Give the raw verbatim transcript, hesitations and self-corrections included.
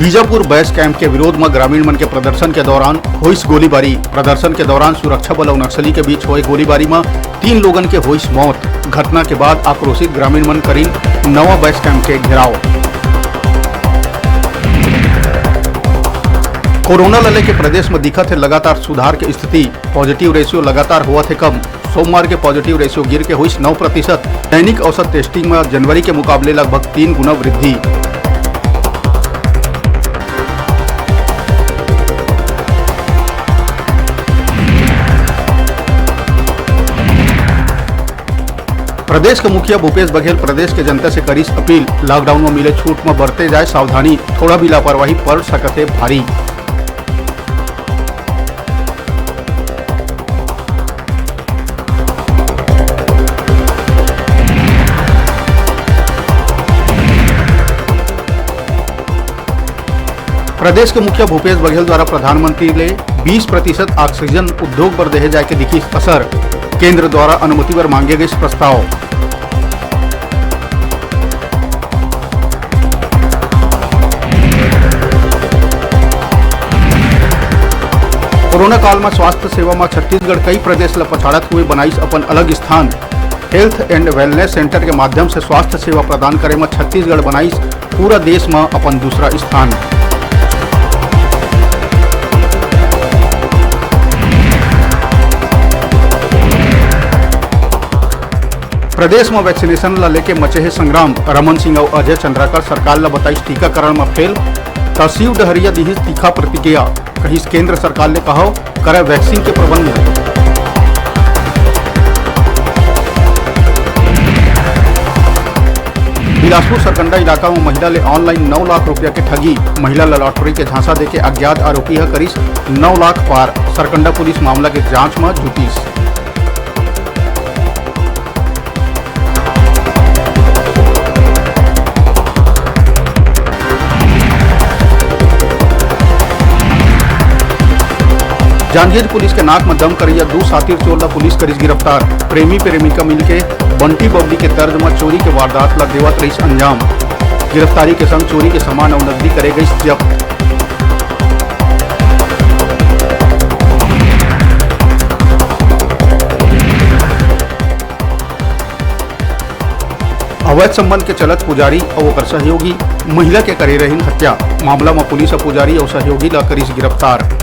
बीजापुर बैस camp के विरोध म ग्रामीण मन के प्रदर्शन के दौरान होइस गोलीबारी। प्रदर्शन के दौरान सुरक्षा बल अउ नक्सली के बीच होए गोलीबारी म तीन लोगन के होइस मौत। घटना के बाद आक्रोशित ग्रामीण मन करिन नवा बैस कैंप के घेराव। कोरोना ल लेके प्रदेश म दिखत हे लगातार सुधार के स्थिति। पॉजिटिव रेशियो लगातार होवत हे कम। सोमवार के पॉजिटिव रेशियो गिर के होइस नौ प्रतिशत। दैनिक औसत टेस्टिंग म जनवरी के मुकाबले लगभग तीन गुना वृद्धि। प्रदेश के मुखिया भूपेश बघेल प्रदेश के जनता से करिस अपील, लॉकडाउन म मिले छूट म बरते जाए सावधानी, थोड़ा भी लापरवाही पड़ सकत हे भारी। प्रदेश के मुखिया भूपेश बघेल द्वारा प्रधानमंत्री ले बीस प्रतिशत ऑक्सीजन उद्योग बर देहे जाय के दिखिस असर, केंद्र द्वारा अनुमति बर मांगे गइस प्रस्ताव। कोरोना काल म स्वास्थ्य सेवा म छत्तीसगढ़ कई प्रदेश ल पछाड़त हुए बनाइस अपन अलग स्थान। हेल्थ एंड वेलनेस सेंटर के माध्यम से स्वास्थ्य सेवा प्रदान करे म छत्तीसगढ़ बनाइस पूरा देश म अपन दूसरा स्थान। प्रदेश म वैक्सीनेशन ल लेके मचे हे संग्राम। रमन सिंह अउ अजय चंद्राकर सरकार ल बताइस टीकाकरण म फेल, त शिव डहरिया दिहिस तीखा प्रतिक्रिया, कहिस केंद्र सरकार ले कहव करय वैक्सीन के प्रबंध। बिलासपुर सरकंडा इलाका म महिला ले ऑनलाइन नौ लाख रुपया के ठगी, महिला ल लॉटरी के झांसा देके अज्ञात आरोपी ह करिस नौ लाख पार। सरकंडा पुलिस मामला के जांच म जुटिस। जांजगीर पुलिस के नाक म दम करइया दू सातिर चोर ल पुलिस करिस गिरफ्तार। प्रेमी प्रेमिका मिलके बंटी बबली के तर्ज म चोरी के वारदात ल देवत रहिस अंजाम। गिरफ्तारी के संग चोरी के सामान अउ नकदी करे गइस जब्त। अवैध संबंध के चलत पुजारी अउ ओकर सहयोगी महिला के करे रहिन हत्या। मामला म पुलिस ह पुजारी अउ सहयोगी ल करिस गिरफ्तार।